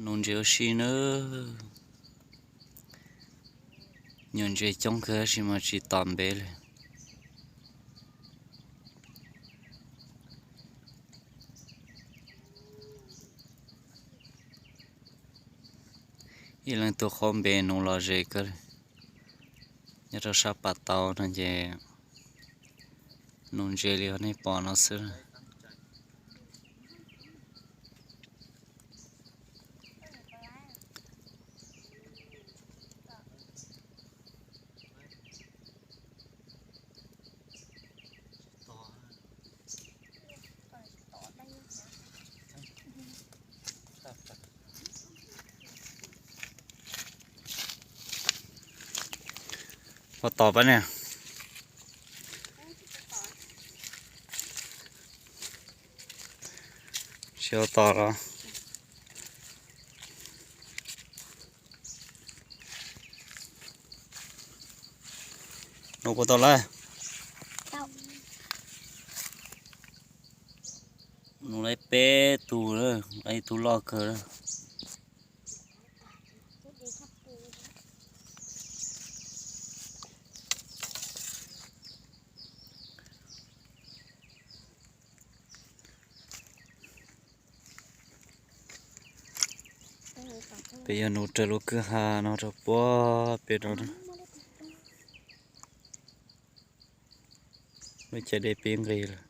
Nuv ntses ua si nawb. Nyuam ntses coob kawg tab sis mas tsis tom npev li. Ib leeg tuaj qhaub npe nuv los ze kawg li. Nyob rau sab Pas Tau no ces nuv ntses li qhov nej pom no xwb. Ua tom pab ne. Tsis ua tom los. Nuv puas tau lawm? Nuv lawm peb tug, ib tug loj kawg. Peb yuav nuv raws lub kwj ha no rau puag pem no. Lub caij dej pib nqis lawm.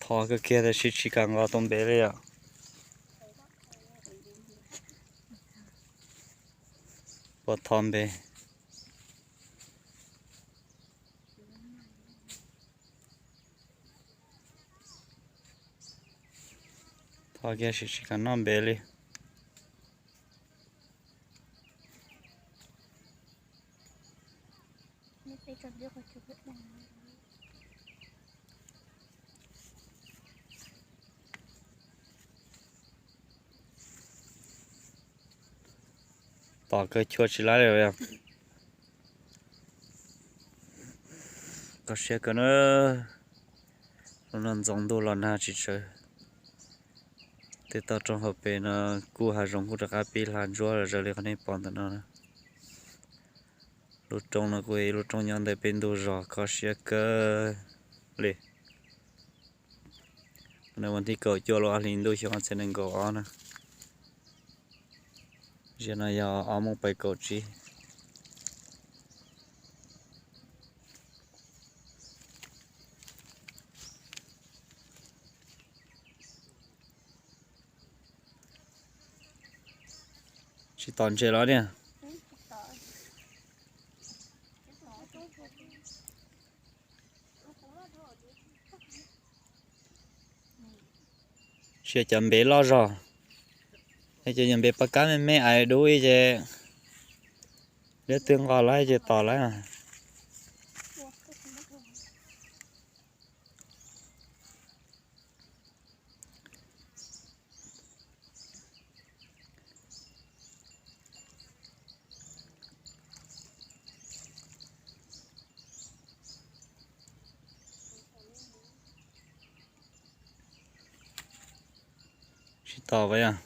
Thov kawg kiag tab sis tsis kam nqa tau npev li os. Puas thov npev? Thov kiag tab sis tsis kam noj npev li. Tom kawg chua tsis laib li. Koj siab kawg na. Lub no ntxoov ntuj los nag tsis tsawg. Tej toj roob hauv pes no kuj hav zoov kuj rov qab pib hla ntsuab los raws li qhov nej pom ntawm no na. Lub roob no kuj yog ib lub roob nyob ntawm peb ntug zos kho siab kawg li. Hnub no vas thib kaum cuaj lub ob hlis ntuj xyoo ob txhiab nees nkaum ob na. Ziag no yog ob moos pais kaum tsib. Tsis tom ntses los niam? Tsis yog cov npev loj zog, yog cov nyuam npev pas kab me me ais dub ces liab twg nqos lawm ces tom lawm. Tsis tom pas yog.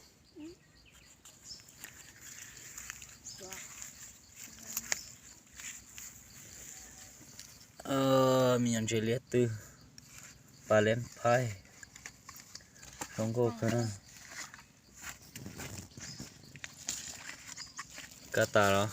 Me nyuam ntses liab twg, pas liab phaib, zoo nkauj kawg na. Kab tas los?